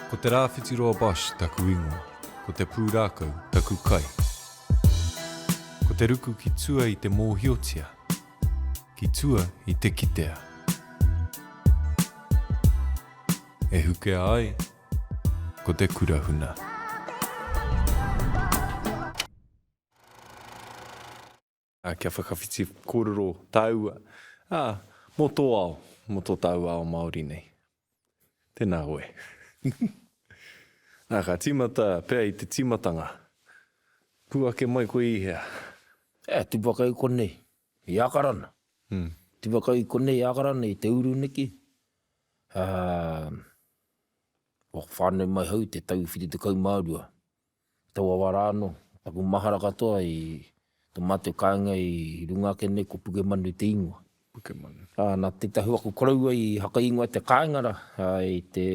Ko Te Rāwhitiroa Bosch taku ingoa, ko te pūrākau taku kai. Ko te ruku ki tua i te mōhiotia, ki tua i te kitea. E hukea ai ko te kura huna. Kia whakawhiti kōrero tāua, ā, mō tō ao, mō tō tāua ao Māori nei. Tēnā koe. Nā, ka tīmata pea i te tīmatanga. Pū ake mai koe i hea? E, tupu ake i konei, i Ākarana. Tupu ake i konei i Ākarana, i te uru neki. Ā, kua whānau mai hau te tau 72. Taua wā rā anō, taku mahara katoa i tō mātou kāinga i runga ake nei ko Pukemanu te ingoa. Pukemanu. Ā, nā tētahi o aku koroua i hakaingoa te kāinga rā, ā, i te,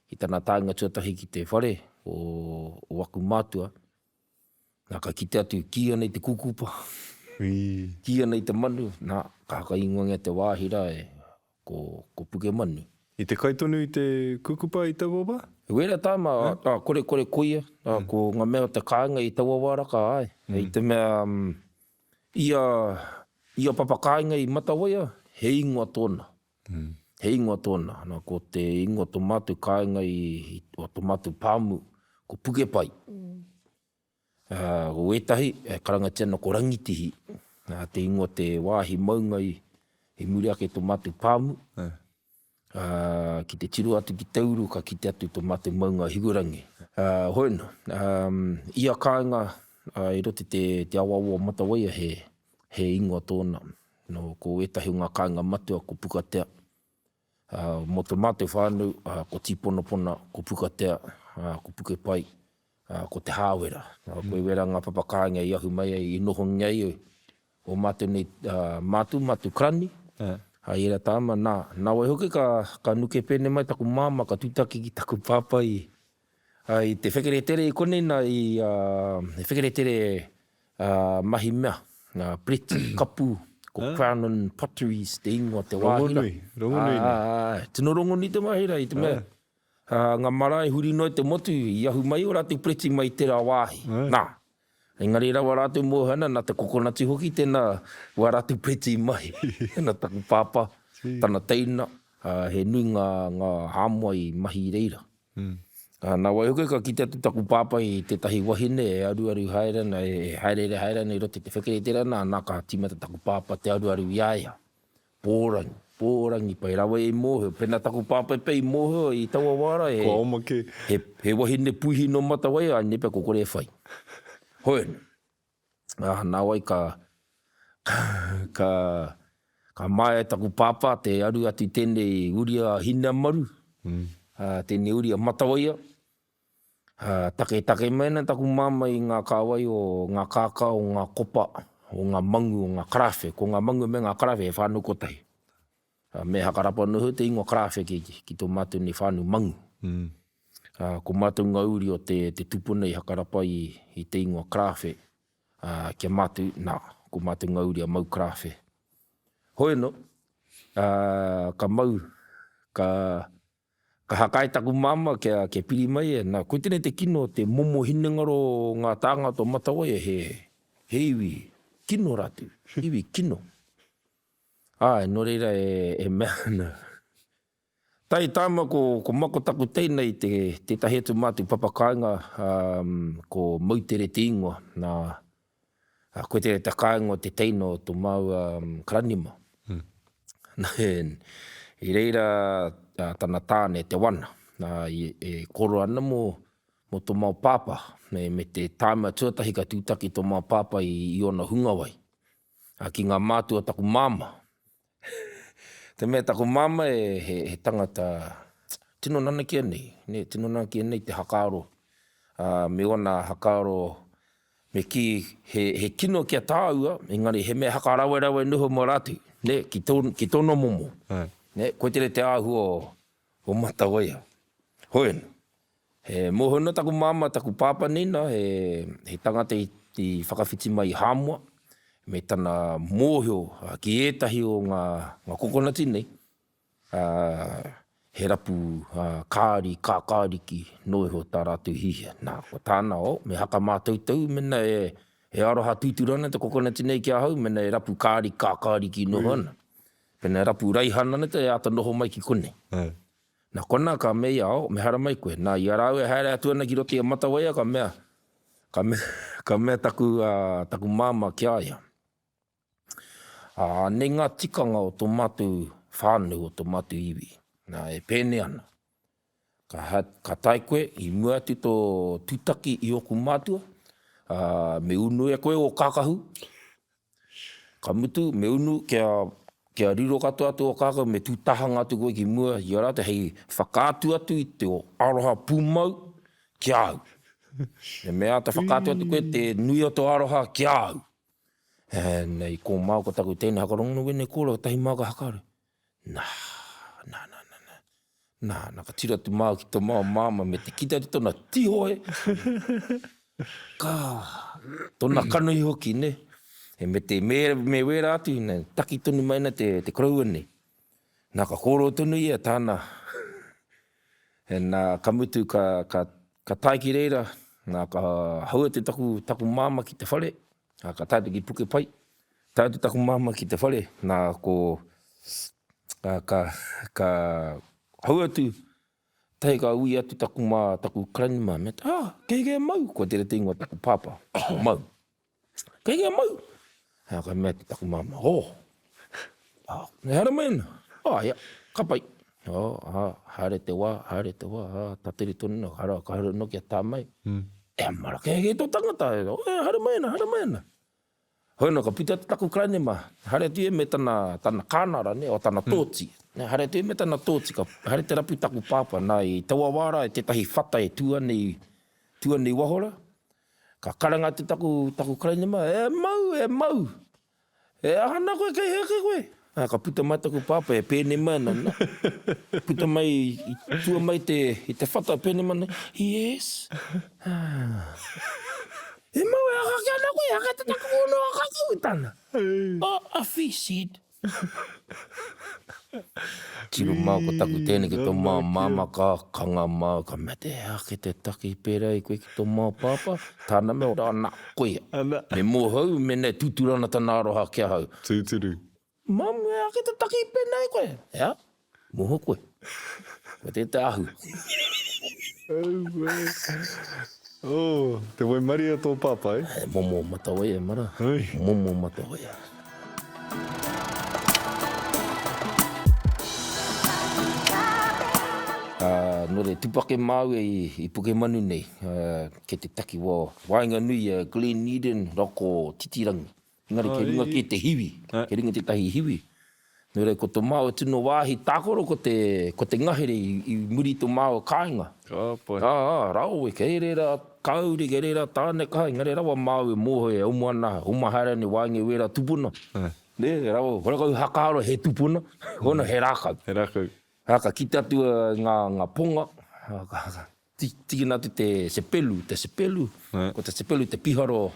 i tana taenga tuatahi ki te whare o, o aku mātua, nā, ka kite atu, kī ana i te kūkupa, kī ana i te manu, nā, ka hakaingoangia te wāhi rā e, Ko, ko Pukemanu. I te kai tonu i te kukupa i taua wa? Wera tama, a, kore kore koia, a, ko nga mea o te kāinga i taua wa raka, ae. I te mea, ia, ia papa kāinga i Matawaia, he ingoa tōna. He ingoa tōna. Na, ko te ingoa to mātou kāinga i, o to mātou pāmu, ko Pukepai. Ko ētahi e karangatia ana ko Rangitihi, te ingoa te wāhi maunga i muri ake i tō mātou pāmu. Ki te tiro atu ki te uru ka kite atu tō mātou maunga Hikurangi. Hoi anō, ia kāinga i roto i te awaawa o Matawaia he ingoa tōna. Nō, ko ētahi o ngā kāinga matua ko Pukatea, mō tō mātou whānau ko Tīponapona, ko Pukatea, ko Pukepai, ko Te Hāwera. Koe wera ngā papa kāinga i ahu mai ai, i nohongia ai o mātou nei mātou, mātou karani, i ērā tāma, nā, nā wai hoki ka, ka nuke pēne mai taku māmā, ka tūtaki ki taku pāpā i, i te whekeretere i konei nā, i, he whekeretere mahi mea, ngā preti, kapu, ko Crown and Potteries te ingoa te wāhi rā. Rongonui, rongonui nei. Ā, tino rongonui te wāhi rā i te mea, Ā, ngā marae huri noa i te motu, i ahu mai ō rātou pereti mai i tērā wāhi. Nā, engari rawa rātou mōhio ana, nā te kokonati hoki tēnā wā rātou pereti i mahi. Nā taku pāpā, tana teina, ā, he nui ngā, ngā Hāmoa i mahi i reira. Ā, nā wai hoki ka kite atu taku pāpā i tētahi wahine e aruaru haere ana, e haereere haere ana i roto i te whekeretera, nā, nā ka tīmata taku pāpā te aruaru i a ia. Pōrangi, pōrangi, pai rawa i mōhio. Pēnā taku pāpā pea i mōhio i taua wā rā, he, Kua oma kē. he, he wahine puihi nō Matawai, āe nei pea ko kore e whai. Hoi anō. Ā, nāwai ka, ka, ka māia taku pāpā te aru atu i tēnei uri a Hineamaru, ā, tēnei uri a Matawaia, Ā, taketake mai ana taku māmā i ngā kāwai o ngā kākā, o ngā kopa, o ngā mangu, o ngā karāwhe. Ko ngā mangu me ngā karāwhe he whānau kotahi. Ā, me Hakarapa noa te ingoa karāwhe ki, ki tō mātou nei whānau mangu. Ā, ko mātou ngā uri o te, te tupuna i Hakarapa i, i te ingoa karāwhe, ā, ki a mātou, nā, ko mātou ngā uri a Mau Karāwhe. Hoi anō, ā, ka mau, ka, Ka hakae taku māmā kia, kia piri mai e, nā, koe tēnei te kino, te momo hinengaro o ngā tāngata o Matawaia, he, he iwi kino rātou, iwi kino. Āe, nō reira e, e mea ana. Tae tāma ko, ko Mako taku teina i te, tētahi atu mātou papa kāinga, um, ko Moutere te ingoa, nā, Ā, koe te, te kāinga o te teina o tō māua karanima. Nā, i reira tana tāne, Te Wana, nā, i, e koro ana mō, mō tō māua pāpā, me, me te tāima tuatahi ka tūtaki tō māua pāpā i, i ōna hungawai, ā, ki ngā mātua o taku māmā. Te mea taku māmā e, he, he tangata tino nanakia nei, nē, tino nanakia nei te hakaaro, ā, me ōna hakaaro Me kī, he, he kino ki a tāua, engari he mea hakarawerawe noho mō rātou, nē, ki tō, ki tōna momo. Nē, koe te āhua o, o Matawaia. Hoi anō, he mōhio ana taku māmā, taku pāpā nei nā, he, he tangata i, i whakawhiti mai i Hāmoa, me tana mōhio ki ētahi o ngā, ngā kokonati nei, ā, He rapu kāri, kākāriki noa iho tā rātou hihia. Nā, ko tāna, oh, me haka mātautau mena e, e aroha tūturu ana te kokonati nei ki ahau, mena e rapu kāri, kākāriki noho ana. Mena e rapu raihana ana te e āta noho mai ki konei. Nā konā ka mea ia, oh, me haramai koe. Nā, i a rāua e haere atu ana ki roto i a Matawaia, ka mea, ka mea, ka mea taku, taku māmā ki a ia. Ā, anei ngā tikanga o tō mātou whānau, o tō mātou iwi. Nā, e pēnei ana, ka, ka tae koe i mua atu tō tūtaki i ōku mātua, ā, me unu e koe ō kākahu, ka mutu, me unu kia, kia riro katoa atu ō kākahu, me tū tahanga atu koe ki mua i a rātou hei whakaatu atu i te aroha pūmau ki a au. Me mea āta whakaatu atu koe te nui o tō aroha ki a au. And i kō māu ko taku teina hakarongo no wene kōrero tahi māu ka hakaaro. Nā, nā, nā, nā, nā. Nā, nā, ka tiro atu māu ki tō māu māma me te kite atu tōna tihoe. Ka, tōna kanohi hoki, ne. E me te, me, me wērā atu, ne, taki tonu mai ana te, te koroua nei. Nā, ka kōrero tonu ia tāna. And, uh, ka mutu, ka, ka, ka tae ki reira, nā, ka hau atu taku, taku māma ki te whare, Ā, ka tae atu ki Pukepai, tae atu taku māmā ki te whare, nā, ko, ā, ka, ka hau atu, tahi ka ui atu taku mā, taku grandma, me te, ah, kei kei mau, kua tere te ingoa taku pāpā, ko Mau. Kei kei mau! Ā, ka mea atu taku māmā, oh, ā, e haere mai ana, ā, ia, ka pai. Oh, ā, haere te wā, haere te wā, ā, tatari tonu ana, ka ka haere anō kia tā mai. E mara, kei kei tō tangata, e, oh, e, haere mai ana, haere mai ana. Hoi anō, ka puta atu taku karaine mā, haere atu ia me tana, tana kānara, nē, o tana tōti. Nē, haere atu ia me tana tōti, ka haere te rapu taku pāpā, nā, i taua wā rā, e tētahi whata e tū ana i, tū ana i waho rā. Ka karanga atu taku, taku karaine mā, e mau, e mau! E aha ana koe, kei hea kē koe? Ā, ka puta mai taku pāpā e pēnei mai ana, na. Puta mai, i tua mai te, i te whata, pēnei mai ana, Yes. E mau e aha kē ana koe, aha te taku ono a kaku, tana. Oh, a fish seed. Tiro māu ko taku tēnei ki tō māu māmā ka kanga māu ka mea te hea ake te take i pērā ai koe ki tō māu pāpā, tāna mea ora ana koia. Me mōhou mēnā e tūturu ana tana aroha ki ahau. Tūturu. Mum, he ake te take i pēnā ai koe? Ea, mōhio koe. Ko te te ahu. Auē. Oh, te waimarie o tō pāpā, eh? He momo matawai e mara. Momo matawai. Ā, nō reira, tupake māua i, i Pukemanu nei, ā, kei te takiwā waenganui i a Glen Eden rā ko Titirangi. Engari kei runga kē te hiwi, kei runga tētahi hiwi. Nō reira, ko tō māua tino wāhi tākaro ko te, ko te ngahere i, i muri i tō māua kāinga. Ka pai. Ā, ā, rawe, kei reira kāuri, kei reira tāne kaha, engari rawa māua e mōhio e oma ana, oma haere ana i waenga i wērā tupuna. Nē, rawa, horakau hakaaro he tupuna, hona he rākau. He rākau. Ā, ka kite atu ngā, ngā ponga, ā, ka, Tīkina atu te sepelu, te sepelu, ko te sepelu te piharo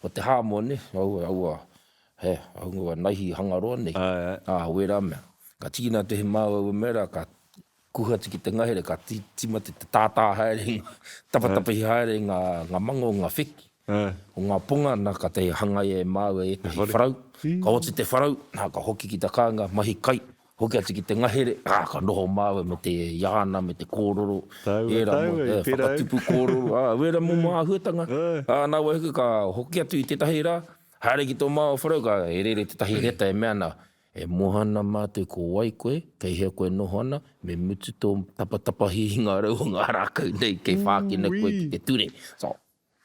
o te Hāmoa, nē, aua, aua, he, aua naihi hangaroa nei, ā, wērā mea. Ka tīkina atu he māu aua mea rā, ka kuhu atu ki te ngahere, ka tīmata te tātā haere, tapatapahi haere ngā, ngā manga o ngā wheki, o ngā ponga, nā, ka te hangaia e māua ētahi wharau, ka oti te wharau, nā, ka hoki ki te kāinga, mahi kai, Hoki atu ki te ngahere, ā, ka noho māua me te iāna, me te kōroro, ērā mo, e, whakatupu kōroro, ā, wērā momo āhuatanga. Ā, nā wai hoki ka hoki atu i tētahi rā, haere ki tō māua wharau, ka e rere tētahi reta e mea ana, E moha ana mātou ko wai koe, kei hea koe noho ana, me mutu tō tapatapahi i ngā rau o ngā rākau nei, kei whākina koe ki te ture. So,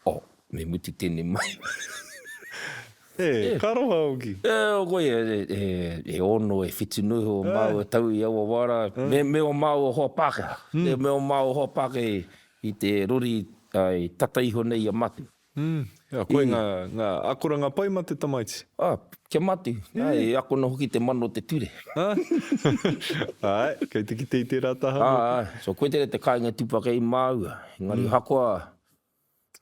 Oh, me mutu tēnei mahi. E, ka aroha hoki. E, koia, e, e, e ono, e whitu noa iho o māua tau i aua wā rā, me, me o māua hoa Pākehā, me, me o māua hoa Pākehā i, i te rori i tata iho nei i a Matu. Mm, a koe ngā, ngā akoranga pai ma te tamaiti. Ah, kia matu. Ai, e akona hoki te mana o te ture. Āe, kei te kite i tērā taha hoki. Āe, so koe tērā te kāinga tupake i māua. Engari ahakoa,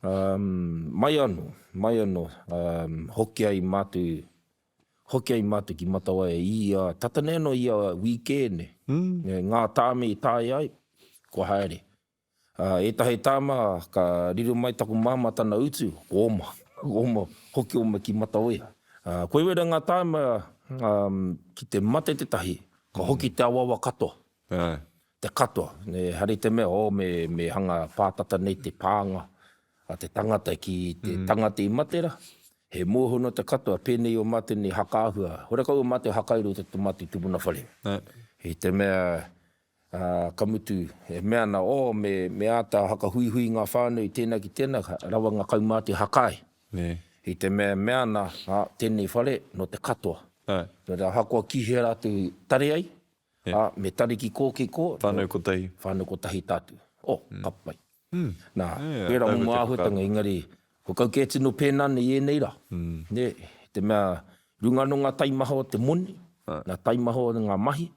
Um, mai anō, mai anō, um, hoki ai mātou. Hoki ai mātou ki Matawaia i ia, tata nei anō ia wīkēne, ngā tāme i taea ai, kua haere. Ā, ētahi tāma ka riro mai taku māmā tana utu, ko oma, ko oma, hoki oma ki Matawaia. Ā, koe wera ngā tāma, ā, ki te mate tētahi, ka hoki te awaawa katoa. Te katoa. Ehara i te mea, oh, me, me hanga pātata nei te pānga a te tangata ki te tangata i mate ra. He mōhio nō te katoa, pēnei o mātou nei hakaahua, horekau o mātou hakairo te tō mātou tupuna whare. I te mea, ā, ka mutu, e mea ana, oh, me, me āta hakahuihui ngā whānau i tēnā ki tēnā, rawa ngā kaumātua hakae. I te mea e mea ana, ā, tēnei whare nō te katoa. Nō reira, ahakoa ki hea rātou tare ai, Ā, me tari ki kō, ki kō. Whānau kotahi. Whānau kotahi tātou. Oh, ka pai. Nā, pērā momo āhuatanga, engari, ko kau kē tino pēnā nei i ēnei rā. Nē, i te mea, runga anō ngā taimaha o te moni, ngā taimaha o ngā mahi,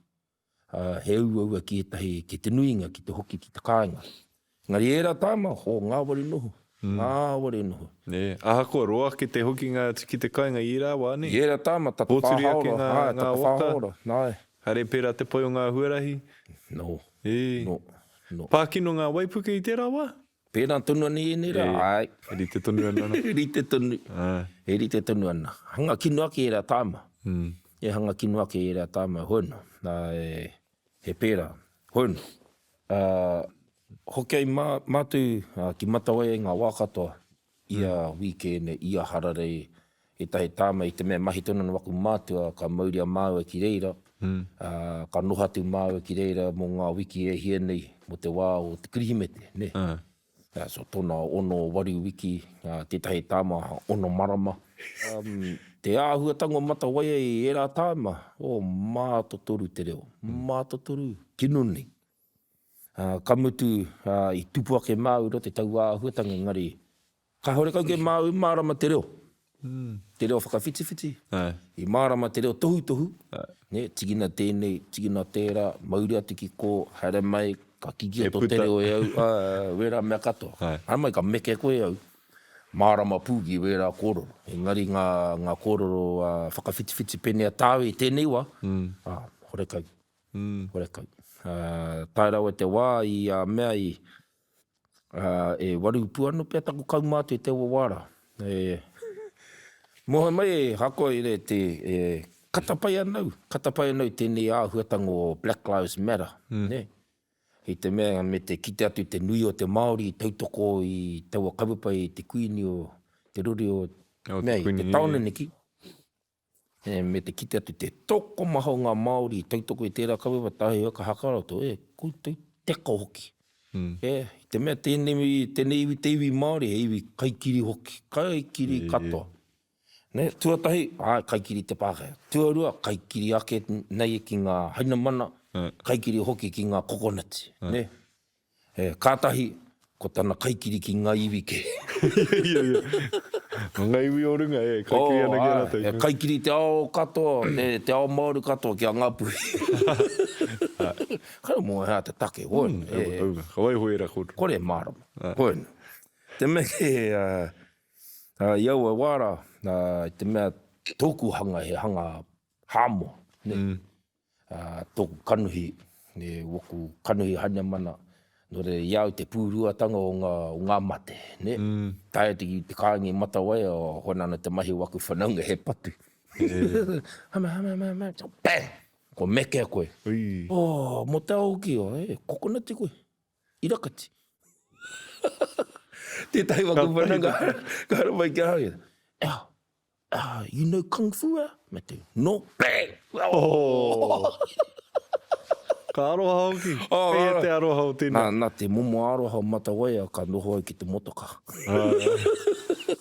he uaua ki ētahi, ki te nuinga, ki te hoki ki te kāinga. Engari ērā tāma, ho, ngāwari noho, ngāwari noho. Nē, ahakoa roa ake te hokinga atu ki te kāinga i ērā wā, nē? I ērā tāma, tata whā Pōturi ake hāora, ngā, āe, ngā tata whā waka. hāora, āe. Haere pērā te pai o ngā huarahi. No, Ē. no, no. Pākino ngā waipuke i tērā wā? Pērā tonu ana i ēnei rā, Ē, āe. e rite tonu ana. Rite tonu. Āe. E rite tonu ana. Hanga kino ake ērā tāma. E hanga kino ake ērā tāma, hoi no. Nā, e, he pērā. Hoi no. Ā, hoki ai mā, mātou ki Matawaia i ngā wā katoa, ia wīkēne, ia hararei, ētahi tāma i te mea mahi tonu ana waku mātua, ka mauria māua ki reira, ā, ka noho atu māua ki reira mō ngā wiki e hia nei, mō te wā o te Kirihimete, nē. Ā, so tōna ono, waru wiki, ā, tētahi tāma ono marama. Te āhuatanga o Matawaia i ērā tāma, oh, mātotoru te reo, mātotoru, kino nei. Ā, ka mutu, ā, i tupu ake māu i roto i taua āhuatanga, engari, kāore kau kē māu i mārama te reo, te reo whakawhitiwhiti, i mārama te reo tohutohu, nē, tikina tēnei, tikina tērā, mauri atu ki kō, haere mai, ka kikia tō te reo e au, ā, wērā mea katoa. Haere mai, ka meke koe e au, mārama pū ki wērā kōrero. Engari ngā, ngā kōrero whakawhitiwhiti pēnei a tāu i tēnei wā, ā, horekau. Horekau. Tae rawa te wā i a mea i, e waru pū anō pea taku kaumātua i taua wā rā. E, moe mai e hako i re te, e, kata pai ana au, kata pai ana au tēnei āhuatanga o Black Lives Matter, nē. I te mea me te kite atu te nui o te Māori i tautoko i taua kaupapa i te kuini o te rori o, mea, i te taone neki. Me te kite atu te tokomaha o ngā Māori i tautoko i tērā kaupapa tahi ka hakaroto, e, koutou teka hoki. E, i te mea tēnei, tēnei iwi te iwi Māori, he iwi kaikiri hoki, kaikiri katoa. Ne, tuatahi, āe, kaikiri te Pākehā. Tuarua, kaikiri ake nei ki ngā Hainamana, kaikiri hoki ki ngā kokonati. Ne? E, kātahi, ko tana kaikiri ki ngā iwi kē. Ia, ia. Ko ngā iwi o runga, e, kaikiri ana ki a rātou. Oh, āe, e kaikiri te ao katoa, te, te ao Māori katoa ki a Ngāpuhi. Kāre mō hea te take, hoi. Mm, e, aua, ka waiho ērā kōrero. Kore e mārama, hoi. Te mea kē, i aua wā rā, i te mea tōku hanga he hanga Hāmoa, nē. Mm. Ā, tōku kanohi, me wōku kanohi hainamana, nō reira i a au te pūruatanga o ngā, o ngā mate, nē. Mm. Tae atu ki te kāinga i Matawaia, o hona ana te mahi o waku whanaunga he patu. Hama, hama, hama, hama, bang! Kua mekea koe. Ui. Oh, mō te ao hoki, oh, e, kokonati koe. Irakati. Tētahi waku whanaunga, ka haramai ki ahau, e, Ah, you know kung fu eh? Me te, no, bang! Oh! Ka aroha hoki. Oh, Kei a te aroha o tēnā. Nā, nā te momo aroha o Matawaia ka noho au ki te motoka.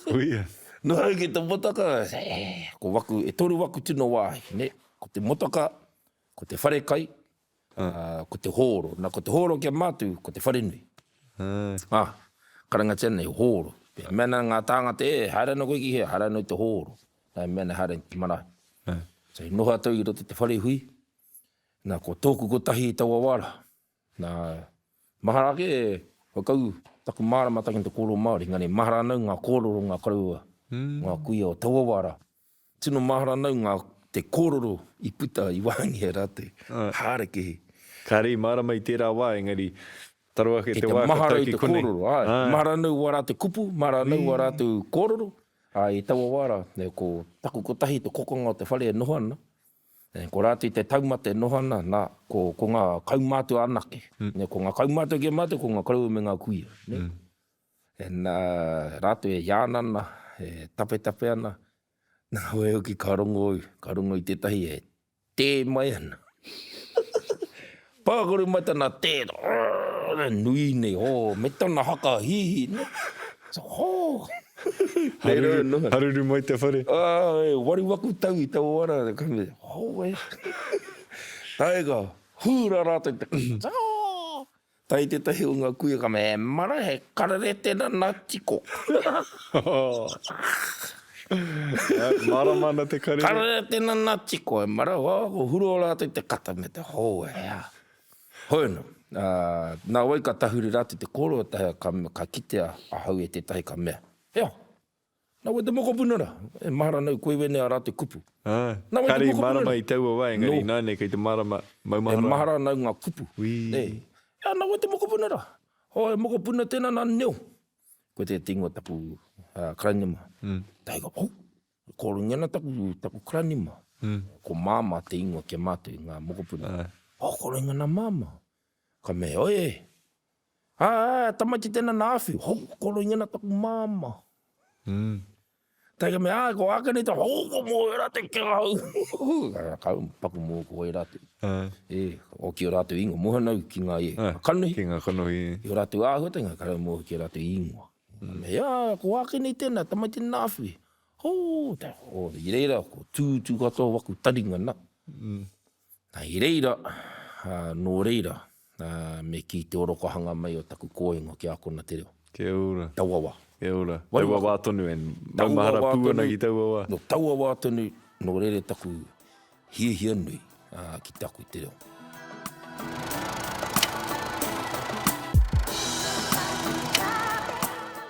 Koia. Noho au ki te motoka, eh, ko waku, e toru waku tino wāhi, ne? Ko te motoka, ko te wharekai, Ā, ko te hōro. Nā, ko te hōro ki a mātou, ko te wharenui. Ā, karangatia nei, hōro. E mea ana ngā tāngata, e, haere ana koe ki hea? Haere ana i te hōro. Nā, e mea ana haere ki te marae. So, i noho atu i roto i te whare hui, nā, ko tōku kotahi i taua wā rā. Nā, mahara ake, whakau taku māramatanga ki te kōrero Māori, engari mahara ana au ngā kōrero, ngā koroua, ngā kuia o taua wā rā. Tino mahara ana au ngā. Te kōrero i puta i wahangia rātou. Hārekehe. Kāre i mārama i tērā wā, engari taro ake te wā ka tau ki konei. Kei te mahara i te kōrero, āe. Mahara anō wā rātou kupu, mahara anō wā rātou kōrero. Ā, i taua wā rā, ko taku kotahi te kokonga o te whare e noho ana, ko rātou i te taumata e noho ana, nā, ko, ko ngā kaumātua anake. Ko ngā kaumātua ki a mātou, ko ngā koroua me ngā kuia, nē. Nā, rātou e iāna ana, e tapetape ana, Nā wai hoki ka rongo, ka rongo i tētahi e tē mai ana. Pākaru mai tana tē, nui nei, oh, me tana haka hīhī, ne? So, oh! Haruru, haruru mai te whare. Ah, e waru aku tau i taua ara, ka mea, oh, e. Tae ka, hūra rātou te, oh! Tae tētahi o ngā kuia ka mea, e mara, he karere tēnā nā Tiko. Mārama ana te karere. Karere tēnā nā Tiko, e mara, oh, ko huro rātou te kata me te hou, e hea. Hoi anō, nā wai ka tahuri rātou te kōrero, ka, ka kitea ahau e tētahi ka mea, Ea, Na wai te mokopuna ra? E mahara nau koe wene a ratou kupu. Ah, Na wai te kare i mokopuna marama ra? i taua wa, engari No. inaine kei te marama, maumahara. E mahara nau nga kupu. Wii. E, a na wai te mokopuna ra? Oh, e mokopuna tena na Neo. Koe te te ingoa taku uh, karanima. Mm. Tahi ka, oh, kōrungi ana taku, taku karanima. Mm. Ko māmā te ingoa ki a mātou i ngā mokopuna. Ah. Oh, kōrungi ana māmā. Ka mea, oi, Ā, ā, tamaiti tēnā nā Awhi, ho, koroinga ana taku māmā. Mm. Tai ka mea, ā, ko ākene te, ho, ko mō e rā te kia hau. Ka kau, paku mō ko e rā te. E, o ki o rātou ingoa, mō hanau ki ngā e, kanohi. Ki ngā kanohi. I o rātou āhuatanga, ka rau mō ki o rātou ingoa. Mm. Mea, ā, ko ākene tēnā, tamaiti nā Awhi. Ho, te, ho, i reira, ko tūtū katoa waku taringa na. Mm. I reira, nō reira, me kī te orokohanga mai o taku kōingo kia akona te reo. Kia ora. Taua wā. Kia ora. Taua wā tonu and maumahara pū ana ki taua wā. Nō taua wā tonu, nō reira taku hiahia nui ki te ako i te reo.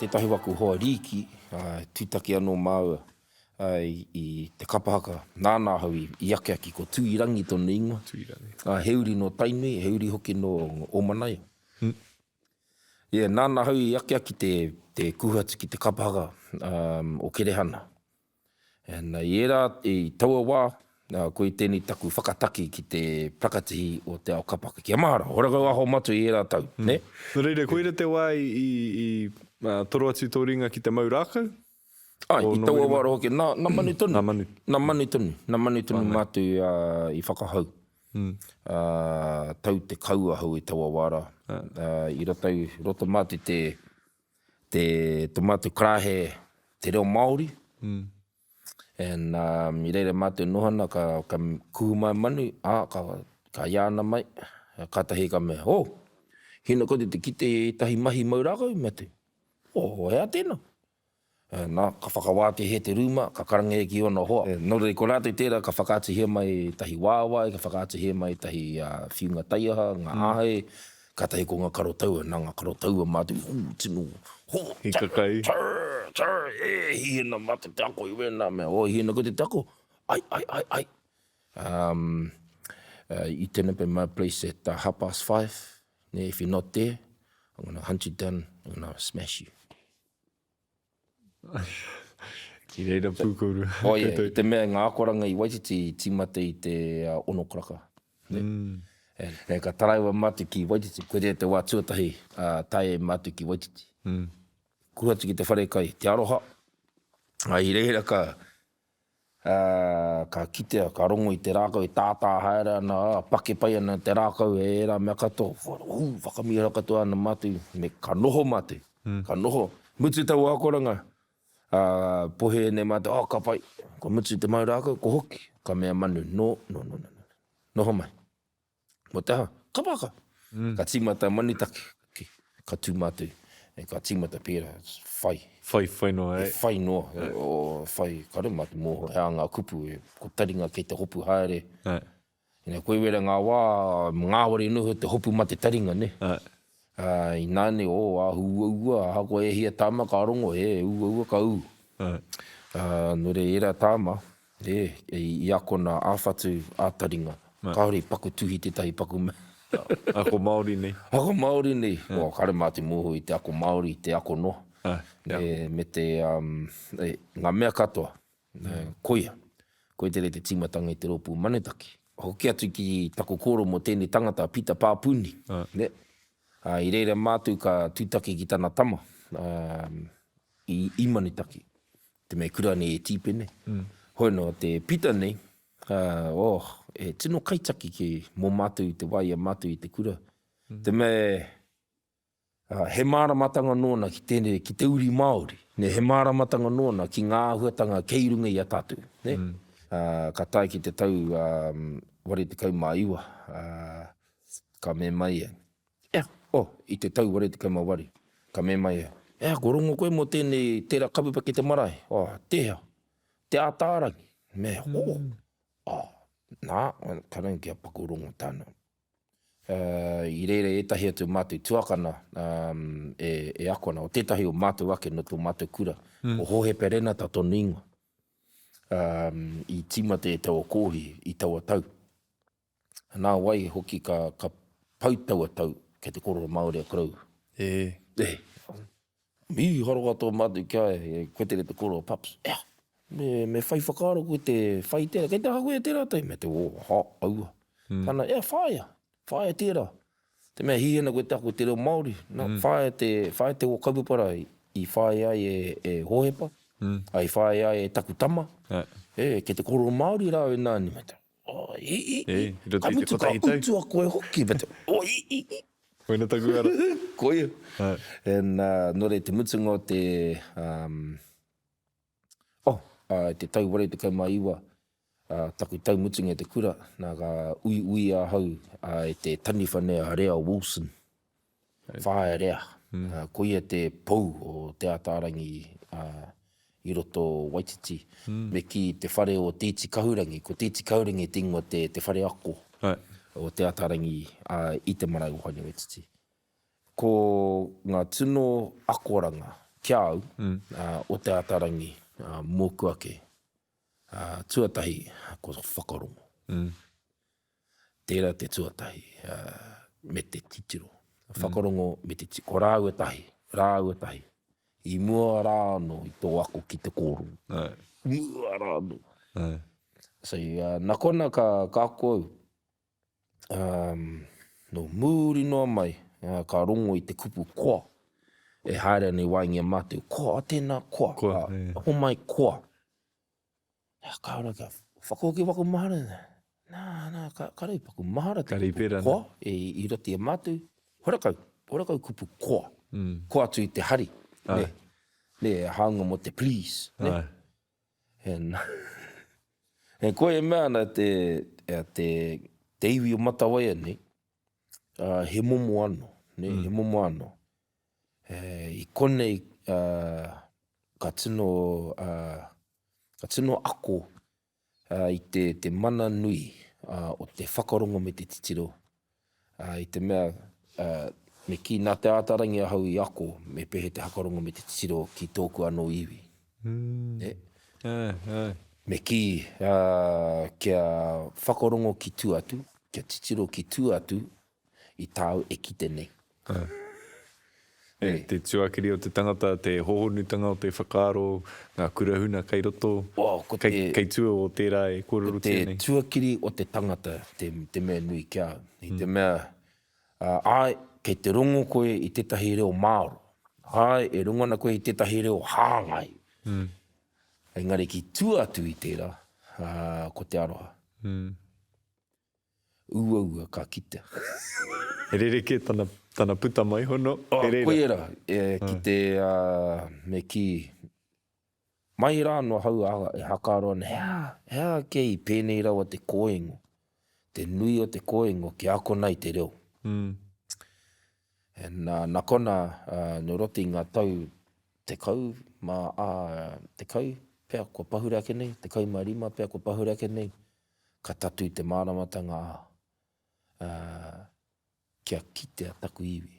Tētahi waku hoa rīki, tūtaki anō māua i te kapa haka, nāna ahau i akiaki, ko Tuirangi tōna ingoa. Tuirangi. He uri nō Tainui, he uri hoki nō Ōmanaia. Mm. Yeah, nāna ahau i akiaki te, te kuhu atu ki te kapa haka um, o Kerehana. And, i ērā, i taua wā, uh, koe tēnei taku whakataki ki te prakatihi o te ao kapa haka. Kia mahara, horakau aho matua i ērā tau, mm. ne? Nō reira, koira te wā i, i, i uh, toro atu tō ringa ki te mau rākau? Ai, i taua wā hoki, nā, nā manu tonu. Nā manu. Nā manu tonu. Nā manu tonu mātou uh, i whakahau. Mm. Uh, tau te kau ahau i taua wā rā. Uh, I roto, roto mātou te, te, te mātou karāhe te reo Māori. Mm. And um, i reira mātou noho ana, ka, ka kuhu mai manu, ā, ka, ka iāna mai, kātahi ka mea, oh, hina koe te kite i ētahi mahi mau rākau, mea te, oh, hea tēnā? Nā, ka whakawātehia te rūma, ka karangahia ki ōna hoa. Nō reira, ko rātou tērā ka whakaatuhia mai ētahi wāwae, ka whakaatuhia mai ētahi whiunga taiaha, ngā āhei, kātahi ko ngā karo taua, nā ngā karo taua mātou, hū, tino, hō, tā, tā, tā, e, hīhina mātou te ako i wēnā mea, oh, hīhina koe te ako, ai, ai, ai, ai. Um, uh, you turn up in my place at uh, half past five, if you're not there, I'm gonna hunt you down, I'm gonna smash you. I reira pū kōrua. Oh yeah, i te mea ngā akoranga i Waititi i tīmata i te ono karaka. Mm. E, ka taraiwa mātou ki Waititi, koia te wā tuatahi uh, tae ai mātou ki Waititi. Mm. Kuhu atu ki te wharekai, Te Aroha, a, i reira ka, Ā, ka kitea, ka rongo i te rākau e tātā haere ana, ā, pake pai ana te rākau e ērā mea katoa, hū, whakamīharo katoa ana mātou, me ka noho mātou, ka noho. Mutu taua akoranga, ā, pohē nei mātou, oh, ka pai, kua mutu te mau rākau, ko hoki, ka mea manu, no, no, no, no, no, noho mai. Mo te aha? Ka paka! Ka tīmata Manutaki, ka tū mātou, ka tīmata pērā, whai. Whai, whai noa, e. Whai noa, whai, kāre mātou mōhio he aha ngā kupu, ko taringa kei te hopu haere. Ina koe wera ngā wā, ngāwari noa iho te hopu mā te taringa, nē. Ināianei, oh, ahu uaua, ahakoa e hia tāma ka rongo, e, uaua ka ū. Nō reira, ērā tāma. E, i akona ā-whatu, ā-taringa. Kāore i paku tuhi tētahi paku mea. Ako Māori nei. Ako Māori nei. Oh, kāre mā te mōhio i te ako Māori, te ako noa. Me, me te, um, e, ngā mea katoa. Koia. Koia tērā te tīmatanga i te rōpū Manutaki. Hoki atu ki taku kōrero mō tēnei tangata a Pita Pāpuni. Ne? Ā, i reira mātou ka tūtaki ki tana tama, ā, i, i Manutaki. Te mea kura nei e Tīpene. Hoi no, te Pita nei, ā, oh, e tino kaitaki ki, mō mātou i te wā i a mātou i te kura. Te mea, ā, he māramatanga nōna ki tēnei, ki te uri Māori, nē, he māramatanga nōna ki ngā āhuatanga kei runga i a tātou, nē. Ā, ka tae ki te tau, ā, 89, ā, ka me mai ia, Ea, oh, i te tau 88, ka me mai ia, Ea, ko rongo koe mō tēnei, tērā kaupapa ki te marae, oh, tēhea? Te Ātaarangi. Me, oh, oh, nā, ka rangi kia paku rongo tāna. Uh, i reira ētahi atu o mātou tuakana um, e, e ako ana, o tētahi o mātou ake no tō mātou kura, mm. o Hohepa Renata tōna ingoa, um, i tīmata e taua kōhi i taua tau. Nā wai hoki ka, ka pau taua tau kei te korero Māori a Korou. E. E. Mīharo katoa mātou ki a ia, e koe tērā te korero Paps. Ea, me, me whai whakaaro koe te whai i tērā, kei te aha koe i tērā tau? Me te, oh, ha, aua. Mm. Tana, ea, whāia, whāia tērā. Te mea hihena koe te ako i te reo Māori, na, mm. whāia te, whāia te o kaupapa rā i, i whāia ai e, e Hohepa, mm. a i whāia ai e taku tama, e, kei te korero Māori rā e nāni. Me te, Oh, i, i, i. E, i roto i te kotahi tau. Ka mutu ka utua koe hoki. Me te, oh, i, i, i. Koina taku ara. Koia. Hai. And, uh, nō reira, te mutunga o te, um, oh, uh, te tau 89, uh, taku tau mutunga i te kura, nā ka uiui ahau uh, e te taniwha nei a Rea Wilson. Whāia Rea. Koia te pou o Te Ataarangi i roto o Waititi. Me kī te whare o Te Iti Kahurangi. Ko Te Iti Kahurangi te ingoa te te whare ako o Te Ataarangi i te marae o Haine Waititi. Ko ngā tino akoranga ki a au o Te Ataarangi mōku ake, tuatahi ko whakarongo. Tērā te tuatahi, me te titiro. Whakarongo me te titiro. Ko rāua tahi, rāua tahi. I mua rā anō i tō ako ki te kōrero. I mua rā anō. So, nā konā ka, ka ako au, um, nō muri noa mai, ka rongo i te kupu koa e haere ana i waenga i a mātou. Koa, tēnā koa. Koa, Homai koa. Nā, kāore kia whakahoki waku mahara. Nā, nā, ka, kāore i paku mahara te kupu koa e, i roto i a mātou. Horakau, horakau kupu koa. Mm. Koa atu i te hari. Ai. Ne, ne, hāunga mō te please. Ne? Ai. And, and koe e mea ana te, te, te iwi o Matawaia nei, uh, he momo anō, ne, mm. he momo anō. E, I konei uh, ka tino, uh, ka tino ako uh, i te, te mana nui uh, o te whakarongo me te titiro, uh, i te mea, uh, me kī nā Te Ātaarangi ahau i ako me pēhea te hakarongo me te titiro ki tōku anō iwi. Mm. Ne? Āe, āe. Me kī, uh, kia whakarongo ki tua atu, kia titiro ki tua atu i tāu e kite nei. Āe. E, te tuakiri o te tangata, te hohonutanga o te whakaaro, ngā kura huna kei roto, oh, ko te, kei, kei tua o tērā e kōrerotia nei. Ko te tuakiri o te tangata te, te mea nui ki a au. I te mm. mea, uh, āe, kei te rongo koe i tētahi reo māro. Āe, e rongo ana koe i tētahi reo hāngai. Mm. Engari ki tua atu i tērā, uh, ko te aroha. Mm. Uaua ka kitea. He rerekē tana, tana puta mai hono, Oh, he reira. koia rā, e, ki te, uh, me kī, mai rā anō ahau a, e hakaaro ana, he aha, he aha kē i pēnei rawa te kōingo, te nui o te kōingo kia akona i te reo. Mm. And, uh, nā konā, uh, nō roto i ngā tau 10 mā, ā, 10 pea kua pahure ake nei, 15 pea kua pahure ake nei, Ka tatū te māramatanga, ā, kia kitea taku iwi.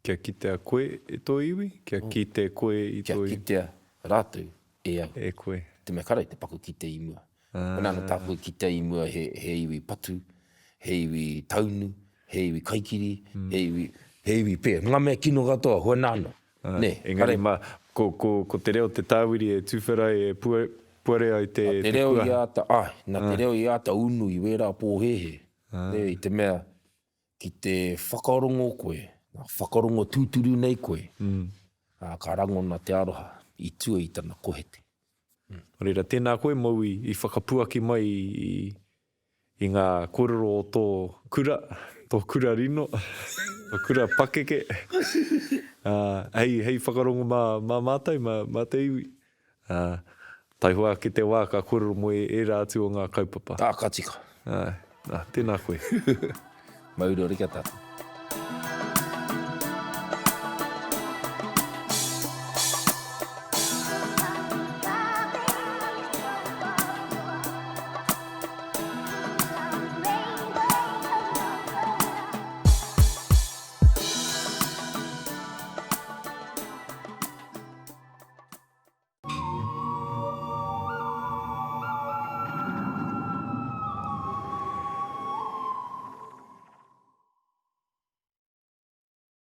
Kia kitea koe e tō iwi? Kia kite koe i tō iwi? Kia kitea rātou e au. E koe. Te mea kare te paku kite i mua. Koinā anō tāku i kite i mua he, he iwi patu, he iwi taunu, he iwi kaikiri, he iwi, he iwi pē. Ngā mea kino katoa, hoena anō. Nē, Engari mā, ko, ko, ko te reo te tāwiri e tuwhera ai, e pua, puare ai te, te Te reo i āta, āe, nā te reo i āta unu i wērā pōhēhē. Nē, i te mea, ki te whakarongo koe, nā, whakarongo tūturu nei koe, ā, ka rangona te aroha i tua i tana kohete. Nō reira, tēnā koe mōu i whakapuaki mai i ngā kōrero o tō kura, tō kura rino, tō kura pakeke, ā, hei, hei whakarongo mā, mā mātou, mā, mā te iwi. Ā, taihoa ake te wā ka kōrero mō ērā atu o ngā kaupapa. Ā, ka tika. Āe, nā, tēnā koe. Mauri ora ki a tātou.